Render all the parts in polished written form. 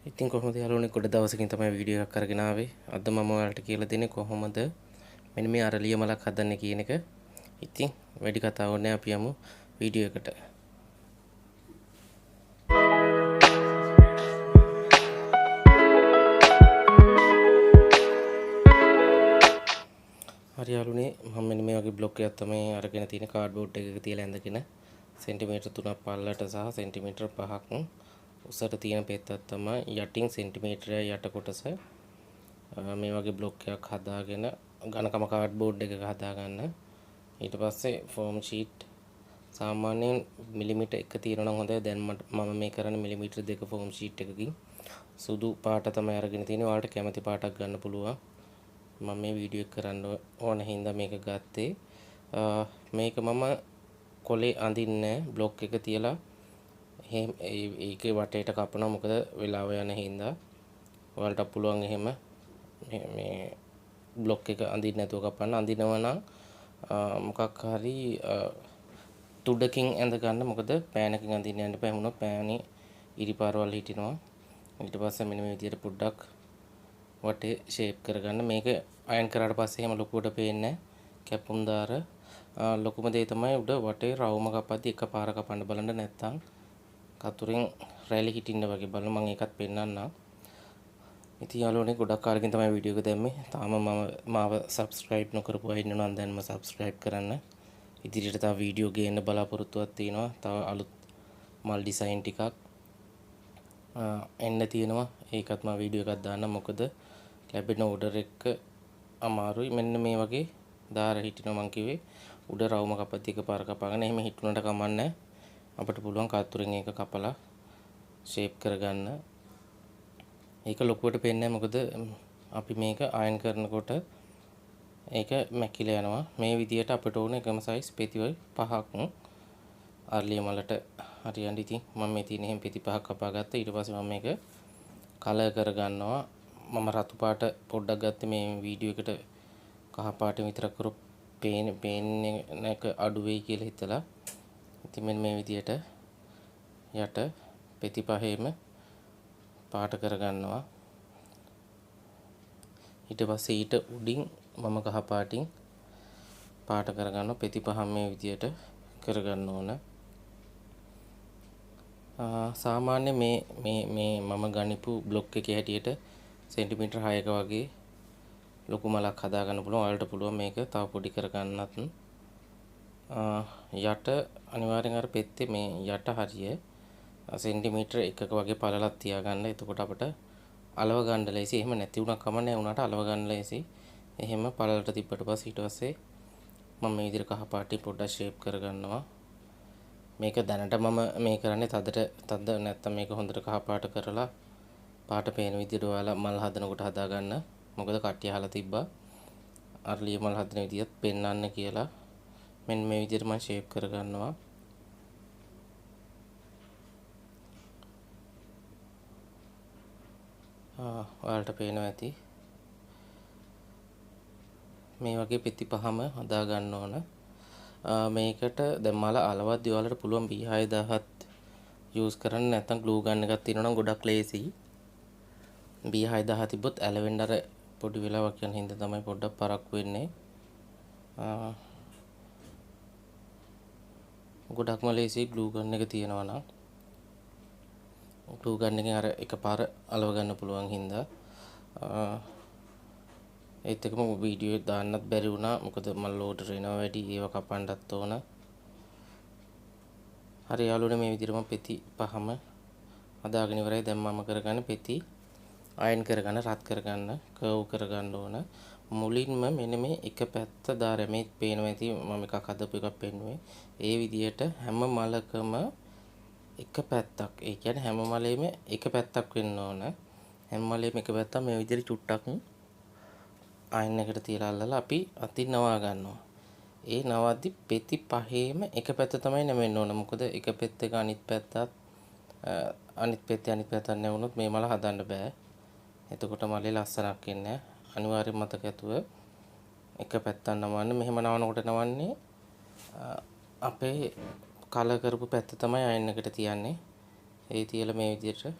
ඉතින් කොහොමද යාළුවනේ, ගොඩ දවසකින් තමයි වීඩියෝ එකක් අරගෙන ආවේ. අද මම ඔයාලට කියලා දෙන්නේ කොහොමද මෙන්න මේ අරලිය මලක් හදන්නේ කියන එක. ඉතින් වැඩි කතා ඕනේ, අපි යමු වීඩියෝ එකට. හරි යාළුවනේ, මම මෙන්න මේ වගේ බ්ලොක් එකක් තමයි අරගෙන තියෙන්නේ. කාඩ්බෝඩ් එකක තියලා ඇඳගෙන සෙන්ටිමීටර් 3ක් පල්ලට සහ සෙන්ටිමීටර් 5ක් උසට තියෙන පෙත්තක් තමයි යටින් සෙන්ටිමීටරය යට කොටස මේ වගේ බ්ලොක් එකක් හදාගෙන ඝනකම කාඩ්බෝඩ් එකක හදාගන්න. ඊට පස්සේ ෆෝම් ෂීට් සාමාන්‍යයෙන් මිලිමීටර් 1 තියෙනවා නම් හොඳයි. දැන් මම මේ කරන්නේ මිලිමීටර් 2 ෆෝම් ෂීට් එකකින් සුදු පාට තමයි අරගෙන තියෙන්නේ. ඔයාලට කැමති පාටක් ගන්න පුළුවන්. මම මේ වීඩියෝ එක කරන්න ඕන හින්දා මේක ගත්තේ. මේක මම කොලේ අඳින්නේ බ්ලොක් එක තියලා එහෙම ඒකේ වටේට කපනවා. මොකද වෙලාව යන හින්දා. ඔයාලට පුළුවන් එහෙම මේ බ්ලොක් එක අඳින්න නැතුව කපන්න. අඳිනවා නම් මොකක් හරි තුඩකින් ඇඳ ගන්න. මොකද පෑනකින් අඳින්න යන්න එපා. එහෙම වුණොත් පෑනේ ඉරිපාරවල් හිටිනවා. ඊට පස්සේ මෙන්න මේ විදියට පොඩ්ඩක් වටේ ෂේප් කරගන්න. මේක අයන් කරාට පස්සේ එහෙම ලොකුවට පේන්නේ නැහැ. කැපුම් දාර. ලොකුම දේ තමයි උඩ වටේ රවුම කපද්දි එකපාර කපන්න බලන්න, නැත්තම් කතුරෙන් රැලි හිටින්න වගේ බලන්න. මම ඒකත් පෙන්නන්නම්. ඉතින් යාළුවනේ, ගොඩක් කාලෙකින් තමයි වීඩියෝ එක දැම්මේ. තාම මම මාව සබ්ස්ක්‍රයිබ් නොකරපු අය ඉන්නවා නම් දැන්ම සබ්ස්ක්‍රයිබ් කරන්න. ඉදිරියට තව වීඩියෝ ගේන්න බලාපොරොත්තුවක් තියෙනවා. තව අලුත් මල් ඩිසයින් ටිකක් එන්න තියෙනවා. ඒකත් මම වීඩියෝ එකක් දාන්නම්. මොකද ලැබෙන ඕඩර් එක අමාරුයි. මෙන්න මේ වගේ දාර හිටිනවා මං කිව්වේ. උඩ රවුම කපද්දි එකපාර කපාගෙන එහෙම හිටුනට කමක් නැහැ. අපිට පුළුවන් කතුරෙන් ඒක කපලා ෂේප් කරගන්න. ඒක ලොකුවට පේන්නේ නැහැ, මොකද අපි මේක අයන් කරනකොට ඒක මැකිලා යනවා. මේ විදියට අපිට ඕන එකම සයිස් පෙති 5ක් අරලිය මලට හරියන්න. ඉතින් මම මේ තියෙන එහෙම පෙති 5ක් කපා ගත්තා. ඊට පස්සේ මම මේක කලර් කරගන්නවා. මම රතු පාට පොඩ්ඩක් ගත්තේ මේ වීඩියෝ එකට කහ පාට විතරක් කරොත් පේන්නේ නැක අඩු වෙයි කියලා හිතලා. ඉතින් මෙන්න මේ විදියට යට පෙති පහේම පාට කරගන්නවා. ඊට පස්සේ ඊට උඩින් මම කහ පාටින් පාට කරගන්නවා. පෙති පහ මේ විදියට කරගන්න ඕන. සාමාන්‍ය මේ මේ මම ගනිපු බ්ලොක් එකේ හැටියට සෙන්ටිමීටර් 6ක වගේ ලොකු මලක් හදාගන්න පුළුවන්. ඔයාලට පුළුවන් මේක තව පොඩි කරගන්නත්. යට අනිවාර්යෙන් අර පෙත්තේ මේ යට හරිය සෙන්ටිමීටර් 1ක වගේ පළලක් තියාගන්න. එතකොට අපිට අලව ගන්න ලේසි. එහෙම නැති වුණා කම නෑ, වුණාට අලව ගන්න ලේසි. එහෙම පළලට තිබ්බට පස්සේ ඊට පස්සේ මම මේ විදිහට කහ පාටින් පොඩ්ඩක් ෂේප් කරගන්නවා. මේක දැනට මම මේ කරන්නේ තදට තද නැත්තම් මේක හොඳට කහ පාට කරලා පාට පේන විදිහට ඔයාලා මල් හදනකොට හදාගන්න. මොකද කට්ටිය අහලා තිබ්බා අරලිය මල් හදන විදියත් පෙන්වන්න කියලා. මෙන්න මේ විදිහට මම ෂේප් කරගන්නවා. ඔයාලට පේනවා ඇති. මේ වගේ පෙති පහම හදා ගන්න ඕන. මේකට දැන් මල අලවද්දි ඔයාලට පුළුවන් B6000ත් යූස් කරන්න, නැත්නම් ග්ලූ ගන් එකක් තියෙනවා නම් ගොඩක් ලේසි. B6000 තිබ්බොත් ඇලවෙන්න අර පොඩි වෙලාවක් යන හින්දා තමයි පොඩ්ඩක් පරක්කු වෙන්නේ. ගොඩක්ම ලේසි ග්ලූ ගන් එක තියෙනවා නම්. ග්ලූ ගන් එකෙන් අර එකපාර අලව ගන්න පුළුවන් හින්දා. ඒත් එක්කම වීඩියෝ එක දාන්නත් බැරි වුණා. මොකද මල් ඕඩර් එනවා වැඩි, ඒව කපන්නත් ඕන. හරි යාළුවනේ, මේ විදිහට මම පෙති පහම හදාගෙන ඉවරයි. දැන් මම කරගන්නේ පෙති අයන් කරගන්න, රත් කරගන්න, කර්ව් කරගන්න ඕන. මුලින්ම මෙන්න මේ එක පැත්ත දාර මේ පේනවා ඇති, මම එකක් හදපු එකක් පෙන්නුවේ. ඒ විදිහට හැම මලකම එක පැත්තක්, ඒ කියන්නේ හැම මලෙම එක පැත්තක් වෙන්න ඕන. හැම මලෙම එක පැත්තක් මේ විදිහට චුට්ටක් අයන් එකට තියලා අල්ලලා අපි අතින් නවා ගන්නවා. ඒ නවද්දි පෙති පහේම එක පැත්ත තමයි නැමෙන්න ඕන. මොකද එක පැත්තක අනිත් පැත්තත්, අනිත් පෙත්තේ අනිත් පැත්තත් නැවුනොත් මේ මල හදන්න බෑ. එතකොට මලේ ලස්සනක් එන්නේ නෑ. අනිවාර්යෙන් මතක ඇතුව එක පැත්තක් නවන්න. මෙහෙම නවනකොට නවන්නේ, අපේ කලර් කරපු පැත්ත තමයි අයන් එකට තියන්නේ. ඒ තියලා මේ විදිහට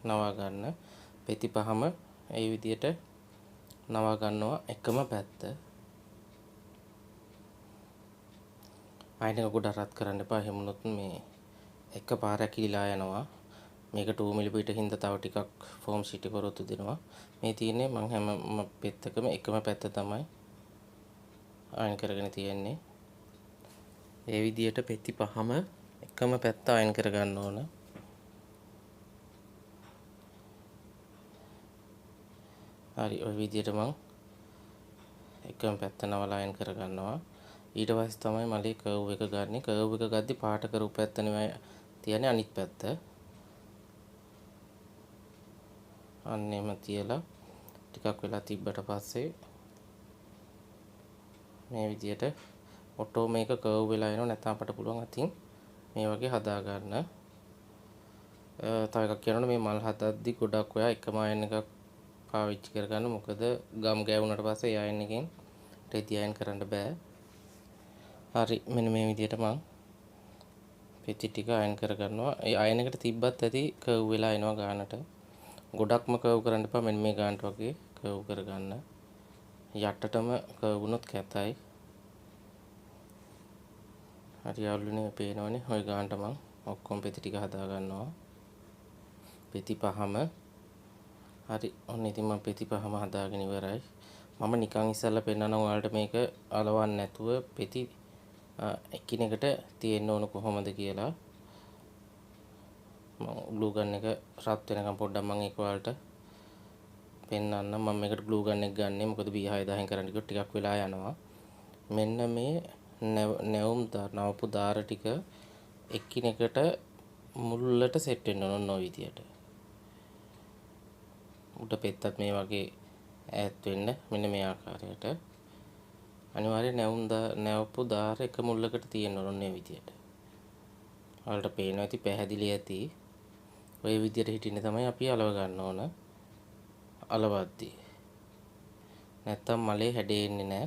නවා ගන්න. පෙති පහම ඒ විදියට නවා ගන්නවා එකම පැත්ත. අයන් එක ගොඩක් රත් කරන්න එපා. එහෙම වුණොත් මේ එක පාර ඇකිලිලා යනවා. මේක 2 මිලිමීටර් හින්දා තව ටිකක් ෆෝම් ෂීට් එක ඔරොත්තු දෙනවා. මේ තියෙන්නේ මං හැම පෙත්තකම එකම පැත්ත තමයි අයන් කරගෙන තියෙන්නේ. ඒ විදියට පෙති පහම එකම පැත්ත අයන් කරගන්න ඕන. හරි, ඔය විදියට මං එකම පැත්ත නවලා අයන් කරගන්නවා. ඊට පස්සේ තමයි මලේ කර්ව් එක ගන්නෙ. කර්ව් එක ගද්දි පාට කරපු පැත්ත නෙවෙයි තියන්නේ, අනිත් පැත්ත. අන්න එහෙම තියලා ටිකක් වෙලා තිබ්බට පස්සේ මේ විදියට ඔටෝ මේක කර්ව් වෙලා එනවා. නැත්නම් අපට පුළුවන් අතින් මේ වගේ හදා ගන්න. තව එකක් කියනවනේ, මේ මල් හදද්දි ගොඩක් ඔයා එකම අයන් එකක් පාවිච්චි කරගන්න. මොකද ගම් ගෑවුනට පස්සේ ඒ අයන් එකෙන් රෙදි අයන් කරන්න බෑ. හරි, මෙන්න මේ විදියට මං පෙති ටික අයන් කරගන්නවා. ඒ අයන් එකට තිබ්බත් ඇති කර්ව් වෙලා එනවා ගානට. ගොඩක්ම කර්ව් කරන්න එපා. මෙන්න මේ ගානට වගේ කර්ව් කරගන්න. යටටම කර්ව් වුණොත් කැතයි. හරි යාළුවනේ, පේනවනේ ඔය ගානට මං ඔක්කොම පෙති ටික හදා ගන්නවා. පෙති පහම. හරි, ඔන්න ඉතින් මං පෙති පහම හදාගෙන ඉවරයි. මම නිකන් ඉස්සල්ලා පෙන්නනවා ඔයාලට මේක අලවන්න නැතුව පෙති එකිනෙකට තියෙන්න ඕන කොහොමද කියලා. මං ග්ලූ ගන් එක රත් වෙනකම් පොඩ්ඩක් මං ඒක ඔයාලට පෙන්නන්නම්. මම මේකට ග්ලූ ගන් එක ගන්නෙ මොකද බී හයදාහෙන් කරන්න ගියොත් ටිකක් වෙලා යනවා. මෙන්න මේ නැවුම් නවපු දාර ටික එකිනෙකට මුල්ලට සෙට් වෙන්න ඕන ඔන්න ඔය විදියට. උඩ පෙත්තත් මේ වගේ ඈත් වෙන්න මෙන්න මේ ආකාරයට. අනිවාර්යයෙන් නැවපු දාර එක මුල්ලකට තියෙන්න ඕන ඔන්න ඔය විදියට. ඔයාලට පේනවා ඇති, පැහැදිලි ඇති. ඔය විදියට හිටින්න තමයි අපි අලව ගන්න ඕන අලවද්දි. නැත්තම් මලේ හැඩෙන්නේ නෑ.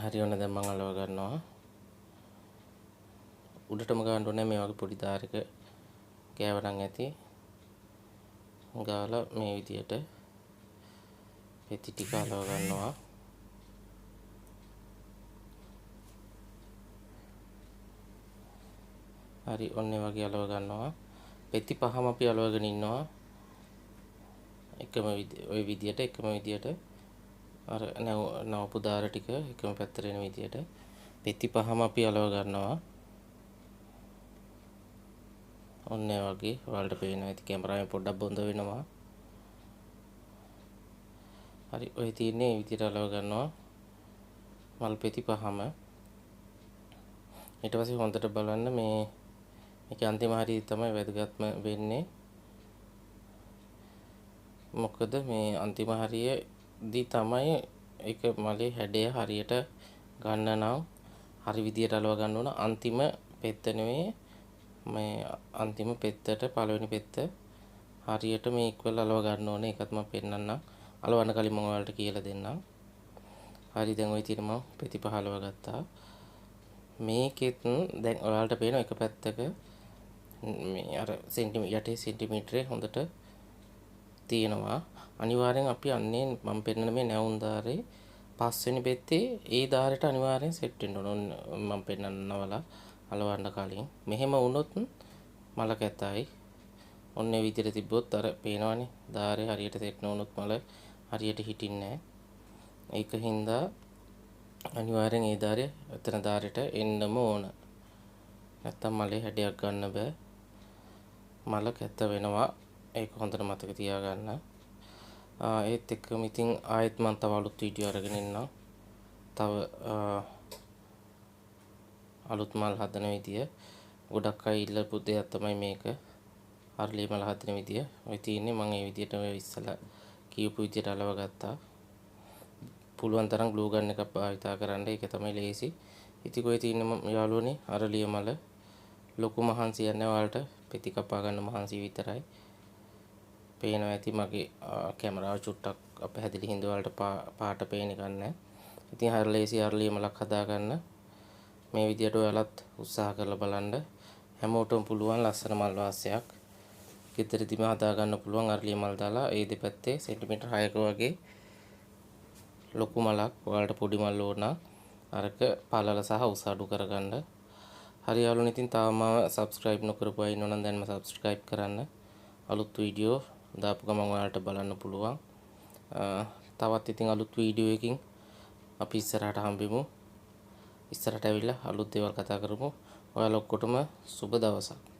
හරි, ඔන්න දැන් මං අලව ගන්නවා. උඩටම ගන්න ඕනේ මේ වගේ පොඩි දාරක ගෑවනම් ඇති. ගාලා මේ විදියට පෙති ටික අලව ගන්නවා. හරි, ඔන්න ඒ වගේ අලව ගන්නවා. පෙති පහම අපි අලවගෙන ඉන්නවා. එකම ඔය විදියට එකම විදියට අර නවපු දාර ටික එකම පැත්තට එන විදියට පෙති පහම අපි අලව ගන්නවා. ඔන්න ඒ වගේ ඔයාලට පේනවා ඇති කැමරාවෙන් පොඩ්ඩක් බොඳ වෙනවා. හරි, ඔය තියෙන්නේ මේ විදියට අලව ගන්නවා මල් පෙති පහම. ඊට පස්සේ හොඳට බලන්න මේකේ අන්තිම හරිය තමයි වැදගත්ම වෙන්නේ. මොකද මේ අන්තිම හරියදී තමයි ඒක මලේ හැඩය හරියට ගන්න නම් හරි විදියට අලව ගන්න ඕන. අන්තිම පෙත්ත නෙවෙයි, මේ අන්තිම පෙත්තට පළවෙනි පෙත්ත හරියට මේ ඉක්වල් අලව ගන්න ඕනේ. ඒකත් මම පෙන්නන්නම්. අලවන්න කලින් මම ඔයාලට කියලා දෙන්නම්. හරි, දැන් ඔය තියෙන මම පෙති පහ අලව ගත්තා. මේකෙත් දැන් ඔයාලට පේනවා එක පැත්තක මේ අර යටේ සෙන්ටිමීටරේ හොඳට තියෙනවා. අනිවාර්යෙන් අපි අන්නේ මම පෙන්නන මේ නැවුම් දාරේ පස්වෙනි පෙත්තේ ඒ දාරෙට අනිවාර්යෙන් සෙට් වෙන්න ඕන. ඔන්න මම පෙන්නන්න නවලා අලවන්න කලින්. මෙහෙම වුණොත් මල කැතයි. ඔන්න ඒ විදිහට තිබ්බොත් අර පේනවනේ දාරේ හරියට සෙට් නොවුනොත් මල හරියට හිටින්නේ නෑ. ඒක හින්දා අනිවාර්යෙන් ඒ දාරේ එතන දාරෙට එන්නම ඕන. නැත්තම් මලේ හැඩයක් ගන්න බෑ. මල කැත වෙනවා. ඒක හොඳට මතක තියාගන්න. ඒත් එක්කම ඉතින් ආයෙත් මං තව අලුත් වීඩියෝ අරගෙන එන්නම්. තව අලුත් මල් හදන විදිය. ගොඩක් අය ඉල්ලපු දෙයක් තමයි මේක. අරලිය මල හදන විදිය. ඔය තියෙන්නේ මං ඒ විදියට ඔය ඉස්සලා කියපු විදියට අලව ගත්තා. පුළුවන් තරම් ග්ලූ ගන් එකක් භාවිතා කරන්න. ඒක තමයි ලේසි. ඉතින් ඔය තියෙන්නේ මම යාළුවනේ අරලිය මල. ලොකු මහන්සියක් නෑ ඔයාලට. පෙති කපා ගන්න මහන්සිය විතරයි. පේනවා ඇති මගේ කැමරාව චුට්ටක් අපහැදිලි හින්දා ඔයාලට පාට පේන එකක් නෑ. ඉතින් හරි ලේසි අරලිය මලක් හදාගන්න. මේ විදියට ඔයාලත් උත්සාහ කරලා බලන්න. හැමෝටම පුළුවන් ලස්සන මල් වාසයක් ගෙදරදිම හදාගන්න පුළුවන් අරලිය මල් දාලා. ඒ දෙපැත්තේ සෙන්ටිමීටර් 6ක වගේ ලොකු මලක්, ඔයාලට පොඩි මල් ඕන නම් අරක පළල සහ උස අඩු කරගන්න. හරි යාළුවනේ, ඉතින් තාම සබ්ස්ක්‍රයිබ් නොකරපු අය ඉන්නවා නම් දැන්ම සබ්ස්ක්‍රයිබ් කරන්න. අලුත් වීඩියෝ දාපු ගමන් ඔයාලට බලන්න පුළුවන්. තවත් ඉතින් අලුත් වීඩියෝ එකකින් අපි ඉස්සරහට හම්බෙමු. ඉස්සරහට ඇවිල්ලා අලුත් දේවල් කතා කරමු. ඔයාලා ඔක්කොටම සුබ දවසක්.